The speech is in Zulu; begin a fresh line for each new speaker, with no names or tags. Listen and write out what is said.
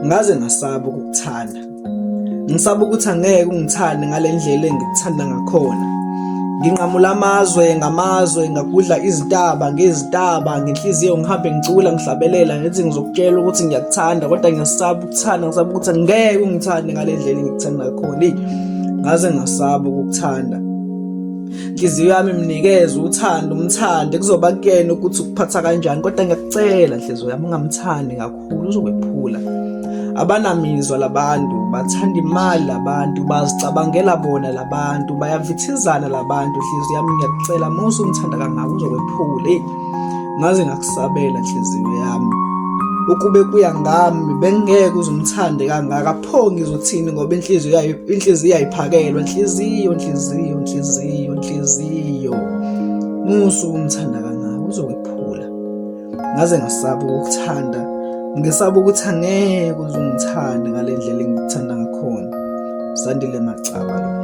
Ngaze ngasaba ukukuthanda. Ngisaba ukuthi angeke ungithande ngale ndlela engikuthanda ngakhona. Nginqamula amazwe ngamazwe, ngagudla izintaba ngezintaba, ngenhliziyo ngihambe ngicula ngihlabelela ngithi ngizokutshela ukuthi ngiyakuthanda kodwa ngiyasaba ukuthanda, ngisaba ukuthi angeke ungithande ngale ndlela engikuthanda ngakhona. Eyi, ngaze ngasaba ukukuthanda. Nhliziyo yami mnikeze uthando, umthande kuzoba kuyena ukuthi ukuphatha kanjani kodwa ngiyakucela nhliziyo yami ungamthandi kakhulu uzokwephula. Abanamizwa labantu, bathanda imali labantu, bazicabangela bona labantu, bayavithizana labantu. Nhliziyo yami ngiyakucela musa umthanda kangaka uzokwephula. Eyi, ngaze ngakusabela nhliziyo yami. Ukube kuya ngami bengeke uzumthande kangaka pho ngizothini ngoba inhliziyo yayo inhliziyo ayiphakelwa nhliziyo nhliziyo nhliziyo nhliziyo musu umthanda kangaka uzokwephula. Ngaze ngasaba ukukuthanda, ngisaba ukuthi angeke uze ungithande ngale ndlela engikuthanda ngakhona. Zandile Macaba lo.